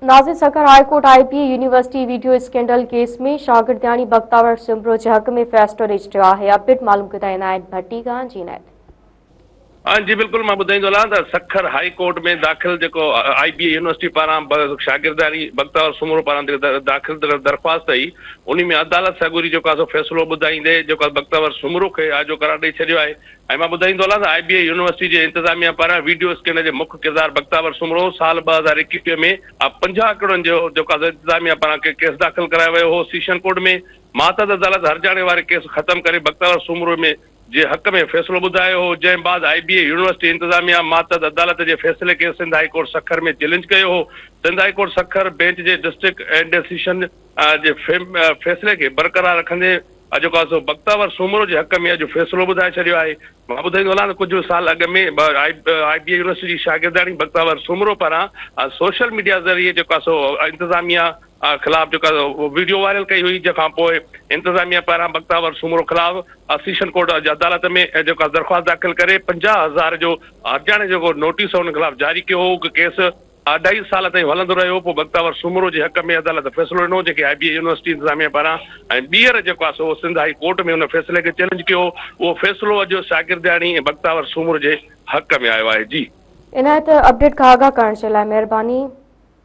ناظم Sukkur high court I B A university video scandal case ۾ شاگردياڻي بختاور سومرو جي حق ۾ فيصلو ڏئي ڇڏيو آهي اپڊيٽ معلوم ڪندا عنايت ڀٽي کان جي عنايت. جي بلڪل مان ٻڌائيندو هلان ته سکر هائي ڪورٽ ۾ داخل جيڪو آء بي اي يونيورسٽي پاران شاگردياڻي بختاور سومرو پاران داخل درخواست هئي انهي ۾ عدالت سڳوري جيڪو آهي سو فيصلو ٻڌائيندي جيڪو آهي بختاور سومرو کي آجو قرار ڏئي ڇڏيو آهي ۽ مان ٻڌائيندو هلان ته آء بي اي يونيورسٽي جي انتظاميا پاران ويڊيو اسڪينڊل جي مک ڪردار بختاور سومرو سال 2021 ۾ 50 ڪروڙن جو جيڪو آهي انتظاميا پاران ڪيس داخل ڪرايو ويو هو سيشن ڪورٽ ۾ ماتحت عدالت هرجاڻي واري ڪيس ختم ڪري بختاور سومرو ۾ جي حق ۾ فيصلو ٻڌايو هو جنهن بعد آء بي اي يونيورسٽي انتظاميا ماتحت عدالت جي فيصلي کي Sindh high court Sukkur ۾ challenge ڪيو هو Sindh high court Sukkur bench جي ڊسٽرڪٽ اينڊ سيشن جي فيصلي کي برقرار رکندي اڄ جيڪو آهي سو بختاور سومرو جي حق ۾ اڄ فيصلو ٻڌائي ڇڏيو آهي. مان ٻڌائيندو هلان ته ڪجهه سال اڳ ۾ آء بي اي يونيورسٽي جي شاگردياڻي بختاور سومرو پاران سوشل ميڊيا ذريعي جيڪو آهي سو انتظاميا خلاف جيڪو آهي سو وڊيو وائرل ڪئي هئي جنهن کان پوء انتظاميا پاران بختاور سومرو خلاف سيشن ڪورٽ جي عدالت ۾ جيڪو آهي درخواست داخل ڪري 50 هزار جو هرجاڻي جيڪو نوٽيس ان خلاف جاري ڪيو هو ڪيس اڍائي سال تائين هلندو رهيو، پوء بختاور سومرو جي حق ۾ عدالت فيصلو ڏنو، جنهن کي آء بي اي يونيورسٽي انتظاميا پاران ۽ ٻيهر جيڪو آهي سو سنڌ هائي ڪورٽ ۾ ان فيصلي کي چئلينج ڪيو هو، اهو فيصلو اڄ شاگردياڻي ۽ بختاور سومرو جي حق ۾ آيو آهي. جي. عنايت اپڊيٽ کان آگاهه ڪرڻ جي لاء مهرباني.